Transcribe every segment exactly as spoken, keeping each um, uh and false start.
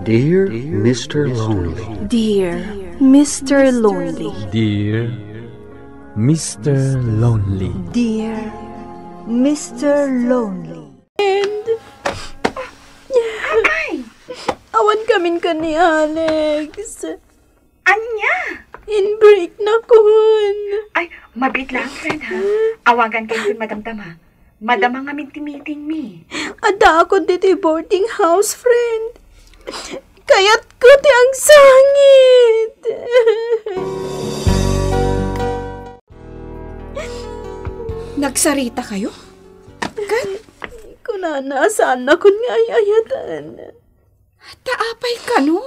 Dear Mister Lonely. Dear Mister Lonely. Dear Mister Lonely. Dear Mister Lonely. And, Ay! Awan kamin ken ni Alex. Ania? In-break na kun. Ay, mabiit lang, friend, ha? Awagan kayo kun madamdama. Madama ngamin ti meeting mi. Adda akon ditoy boarding house, friend. Kayatko ti agsangit. Nagsarita kayo? Kat? Kunana, saannakon nga ay-ayatan. Ta apay kano?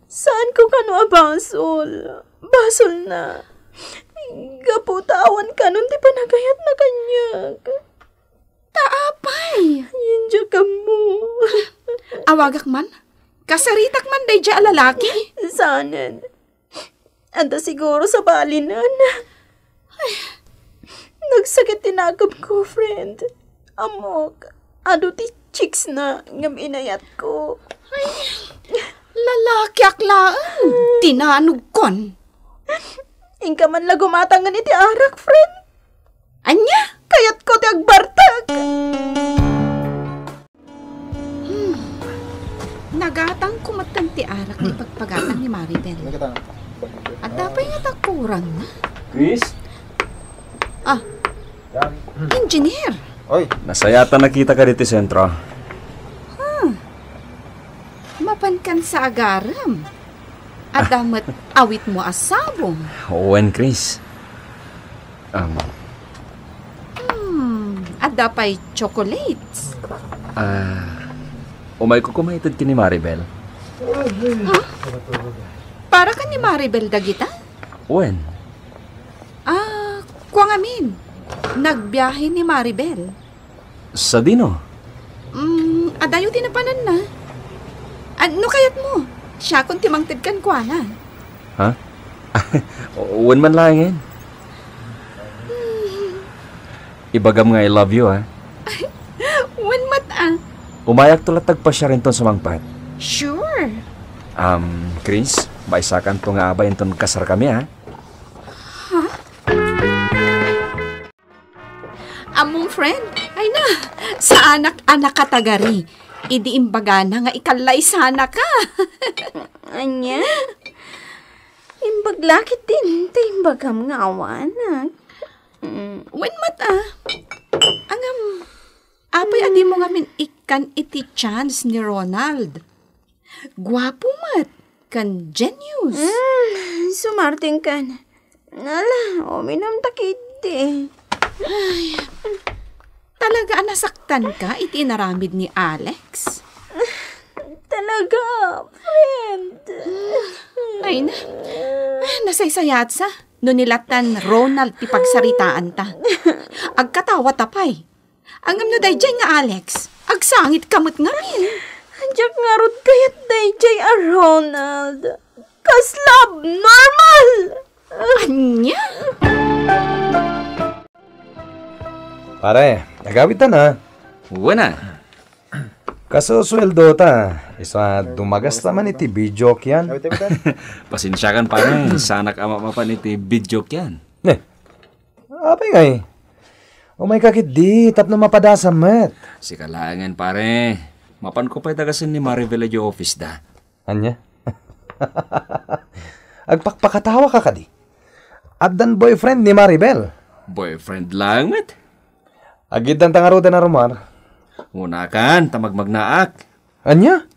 Saanko kano a basol. Basolna. Gapu ta awan kanon ti panagayatna kaniak. Ta apay? Yan diak ammo. Awagak man? Kasaritak man daydiay a lalaki? Saanen. Adda siguro sabalinen. Ay, nagsakit ti nakemko, friend. Ammok, adu ti chicks na ngem inayatko. Ay, lalakiak laeng. Tinanogkon. Inka man la gumatangen iti arak, friend. Ania? Kayatko ti agbartek. Hmm. Nagatangko metten ti arak nga ipagpagatang ni Maribel. Adda pay ngata kurangna? Chris? Ah. Engineer. Oy. Nasayaat a nakitaka ditoy sentro. Huh. Mapankan sa agarem. Adda met awitmo a sabong. Wen, Chris. Um, Hmm, adda pay chocolates. Ah, umayko koma ited ken ni Maribel. Hmm? Para ken ni Maribel dagita? Wen. Ah, kua ngamin. Nagbiahe ni Maribel. Sadino? Mm, adayo ti napananna. Ah, no kayatmo, siakon ti mangted kenkuana. Ha? Wen man laengen. Ibagam nga I love you, ha? Wen met, ah. Umayakto latta agpasiar inton sumangpet. Sure. Um, Chris, maysakanto nga abay inton kasarkami, ha? Ha? Ammom, friend? Ay na, saanak a nakatagari idi imbagana nga ikallaysanaka. Ania? Imbag la ketdin ti imbagam nga awanak. Mm. Wen met, ah. Ngem, apay a dimo ngamin ikkan iti chance ni Ronald? Guapo met, ken genius. Mm, sumartengkan. Ala, uminumta ketdi. Ay, talaga a nasaktanka iti inaramid ni Alex? Talaga, friend. Ay na. Ah, nasaysayaatsa no ni lattan Ronald ti pagsaritaanta. Agkatawata pay. Ngem no daydiay nga Alex, agsangitka met ngamin. Diak ngarud kayat daydiay a Ronald. Kasla abnormal! Ania? Pare, agawidtan a. Wen a. Kasu sueldota, isu a dumagasta man iti video kian. Pasensiakan, pare, saanak a mapan iti video kian. Ne, apay ngay? Umayka ketdi tapno mapadasam met. Sika laengen, pare. Mapanko pay dagasen ni Maribel idiay office da. Ania? Agpakpakatawaka kadi? Addan boyfriend ni Maribel? Boyfriend laeng met. Agiddanta ngaruden a rumor. Unakan, ta magmagnaak. Ania?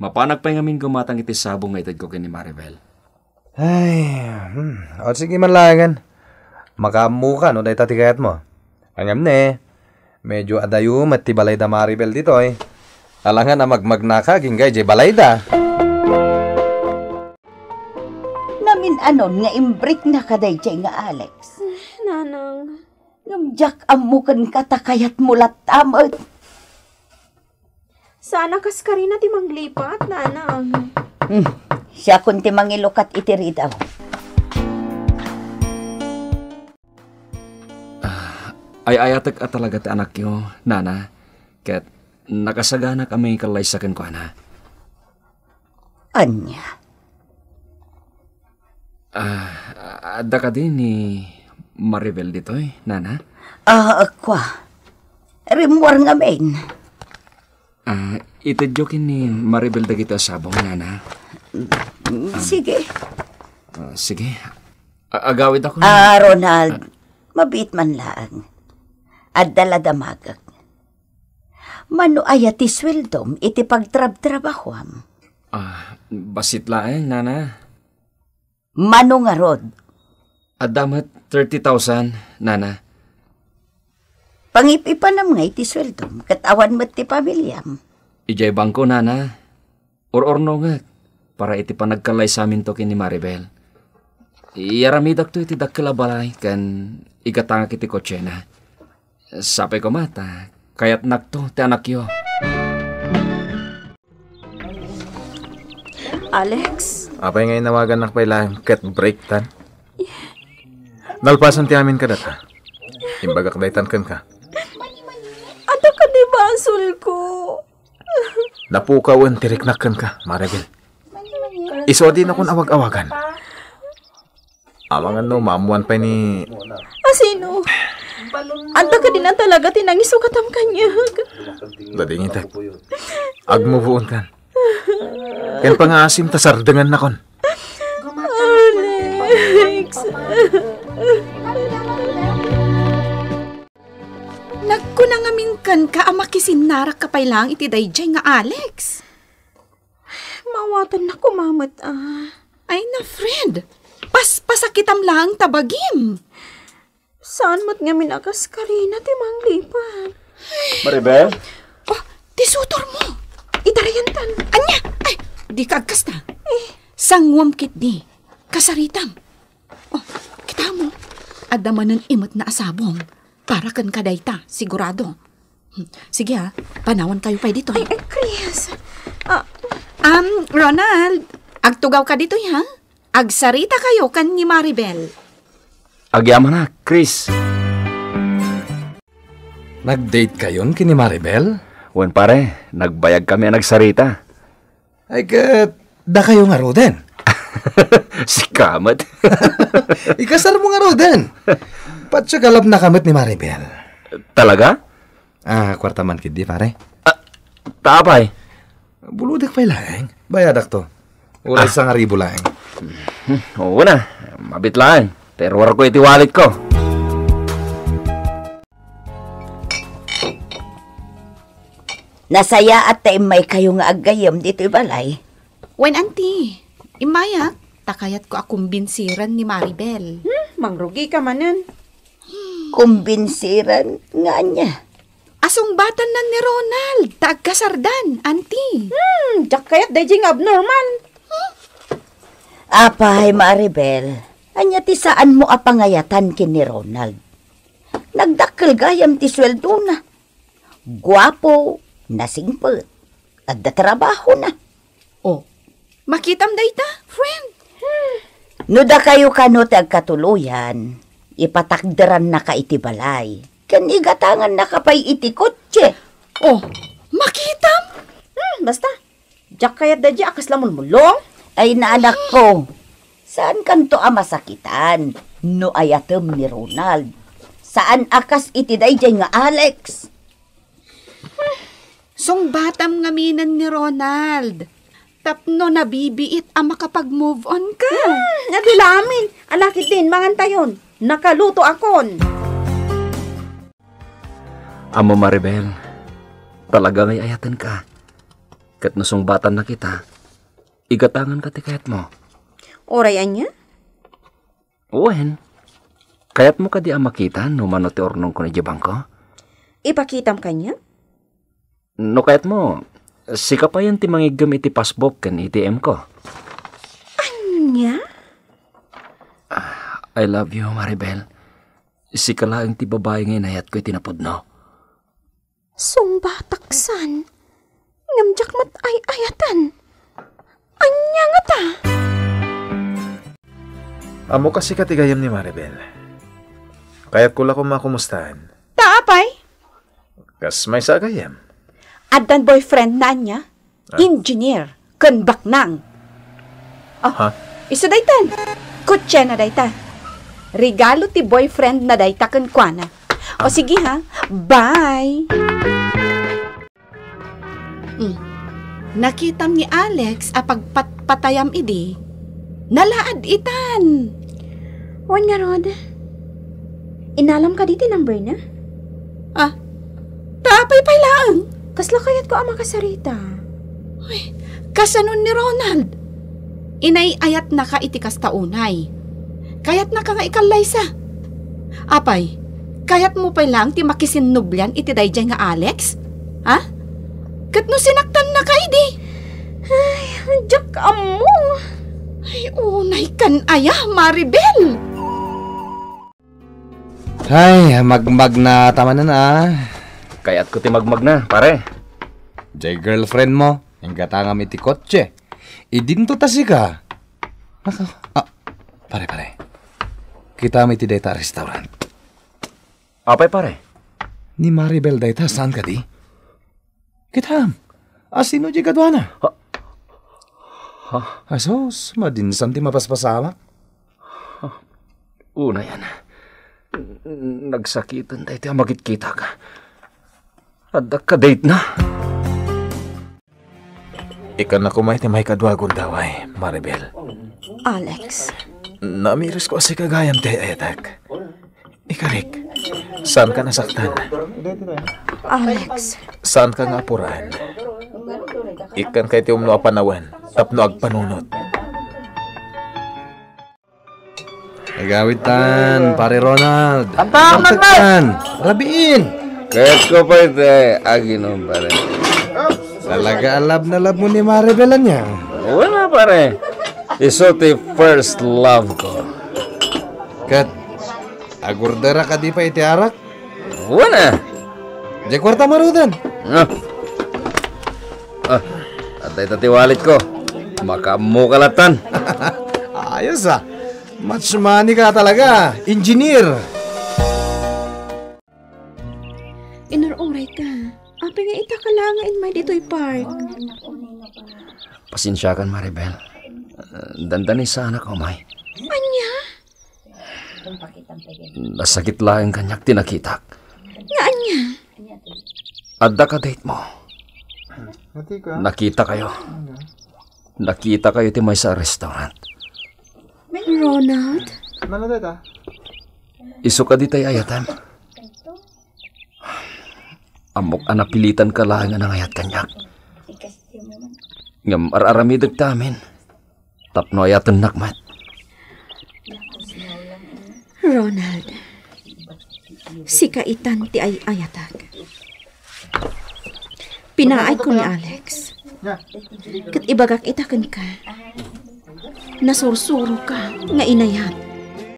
Mapanak pay ngamin gumatang iti sabong nga itedko ken ni Maribel. Ay, hmm. O, sige man laengen. Makaammoka no dayta ti kayatmo. Ngem ne, medyo adayo met ti balay da Maribel ditoy. Alangan a magmagnaka agingga idiay balay da. Namin-anon nga imbreaknaka daydiay nga Alex? Nanang. Ngem diak ammo kenka ta kayatmo latta met. Saan a kas karina ti manglipat, nanang. Hmm, siakon ti mangilukat iti ridaw. Ah, ay-ayatek a talaga ti anakyo, nana, ket nakasaganak a mangikallaysaka kenkuana. Ania? Ah, adda kadi ni Maribel ditoy, nana? Ah, kua. Rimmuar ngamin. Ah, itedyo ken ni Maribel dagiti a sabong, nana. Mm, sige. Ah, sige. A-, agawidakon. Ah, Ronald, mabiit man laeng. Adda la damagek. Mano aya ti sueldom iti pagtrabtrabahuam? Ah, bassit laeng, nana. Mano ngarud? Adda met thirty thousand, nana. Pangip-ipanam ngay ti sueldom, ket awan met ti pamiliam. Idiay bangko, nana. Ur-urnongek para iti panagkallaysaminto ken ni Maribel. Iyaramidakto iti dakkel a balay ken igatangak iti kotsena. Sapay koma ta kayatnakto ti anakyo. Alex? Apay nga inawagannak pay laeng ket break tan? Nalpasan ti amin kadata. Imbagak daytan kenka. Adda kadi basolko? Napukawen ti riknak kenka, Maribel. Isu a dinakon awag-awagan. Amangan no maammoan pay ni... A sino? Adda kadi na talaga ti nangisukatam kaniak? Dadingitek. Agmubuon kan. Ken pangaasim ta sardengannakon. Alex. Nagkuna ngamin kenka a makisinnarakka pay laeng iti daydiay nga Alex. Maawatannak koma met, ah. Ay na, friend. Paspasakitam laeng ta bagim. Saan met ngamin a kas karina ti manglipat? Maribel? Oh, ti sutormo. Itarayantan. Ania? Ay, dika agkasta. Eh. Sanguam ketdi. Kasaritam. Oh, kitamo. Adda manen imetna a sabong. Para kenka dayta, sigurado. Hmm. Sige, ha, panawankayo pay ditoy. Ay, ay, Chris. Ah. Um, Ronald, agtugawka ditoy, ha? Agsarita kayo ken ni Maribel. Agyamanak, Chris. Nag-date kayon ken ni Maribel? Wen, pare, nagbayag kami a nagsarita. Ay, ket dakayo ngaruden? Sika met. Ikasarmo ngaruden. Patio galabnaka met ni Maribel. Talaga? Ah, kuarta man ketdi, pare. Ah, ta apay? Bulodek pay laeng. Bayadakto. Uray Ah. sangaribu laeng. Hmm, oo na. Mabit laeng. Peruarko iti walletko. Nasayaat ta immaykayo nga aggayyem ditoy balay. Wen, Auntie. Immayak, ta kayatko a kumbinsiren ni Maribel. Hmm, mangrugika manen. Kumbinsiren nga ania? A sungbatanna ni Ronald, ta agkasardan, Auntie. Hmm, diak kayat daydiay nga abnormal. Apay, Maribel, ania ti saanmo a pangayatan ken ni Ronald? Nagdakkel gayam ti sueldona. Guapo, nasingpet, adda trabahona. Oh, makitam dayta, friend? No dakayo kano ti agkatuloyan, ipatakderannaka iti balay, ken igatangannaka pay iti kotse. Oh, makitam? Hmm, basta, diak kayat daydiay a kasla mulmulong. Ay, naanakko, saankanto a masakitan no ayatem ni Ronald. Saan a kas iti daydiay nga Alex. Sungbatam ngaminen ni Ronald. Tapno nabibiit a makapag-move on ka. Hmm, adi la amin. Ala ketdin, mangantayon. Nakalutoakon. Ammo, Maribel, talaga nga ay-ayatenka. Ket no sungbatanna kita, igatanganka ti kayatmo. Uray ania? Wen, kayatmo kadi a makita no mano ti urnongko idiay bangko? Ipakitam kaniak? No kayatmo, sika payen ti mangiggem iti passbook ken A T M ko. Ania? Ah, I love you, Maribel. Sika laeng ti babai nga inayatko iti napudno. Sungbatak san, ngem diak met ay-ayaten. Ania ngata? Ammok a sika ti gayyem ni Maribel. Kayatko la koma a kumustaan. Ta apay? Kas maysa a gayyem. Addan boyfriend na ania? Ah. Engineer, ken baknang. Oh, Ha? Isu daytan. Kotse na dayta. Regalo ti boyfriend na dayta kenkuana. O, sige, ha. Bye. Mm. Nakitam ni Alex a pagpatpatayam idi. Nalaad itan. Wen ngarud, inalam kadi ti number na? Ah, ta apay pay laeng? Kasla kayatko a makasarita. Uy, kasano ni Ronald? Inay-ayatnaka iti kasta unay. Kayatnaka nga ikallaysa. Apay, kayatmo pay laeng ti makisinnublian iti daydiay nga Alex? Ha? Ket no sinaktannaka idi? Ay, diak ammo. Ay, unay kan aya, Maribel! Ay, magmagna ta manen, ah. Kayatko ti magmagna, pare. Jay girlfriend mo, inggatangam iti kotse. Idinto ta sika. Naka, ah, pare, pare. Kitam iti dayta a restaurant. Apay, pare? Ni Maribel dayta, saan kadi? Kitam. Asino di kaduana? Ha? Ha? Asos, madinsan ti mapaspasamak. Unayan. Nagsakiten dayta a makitkitak. Adda ka date na. Ikkan na koma iti maikadua a gundaway, Maribel. Alex. Namiris ko a sika gayam ti ay-ayatek. Ikarik, saan ka nasaktan? Alex. Saan ka nga apuraan? Ikkan ka iti umno a panawen tapno agpanunot. Agawidtan, Pare Ronald. Antam, Antam! Rabiin! Kayatko pay ti aginom, pare. Talaga a love na love mo ni Maribel ania? Wala, pare. Isu ti first love ko. Ket, agurdera kadi pay iti arak? Wala. Di kuarta marudan. Ah. Ah, adda ita ti wallet ko. Makaammo ka latan. Ayos, ah. Much money ka talaga, engineer. Inur-uray ka. Apay nga ita ka la nga immay ditoy park? Pasensiakan, Maribel. Dandani saanak umay. Ania? Nasakit laeng kaniak ti nakitak. Nga ania? Adda ka date mo. Nakita kayo. Nakita kayo ti maysa a restaurant. Ronald? Mano dayta? Isu kadi tay ayatem. Ammok a napilitan ka laeng a nangayat kaniak. Ngem ar-aramidek ta amin tapno ayatennak met. Ronald, sika itan ti ay-ayatak. Pinaayko ni Alex. Ket ibagak ita kenka, nasursuroka nga inayat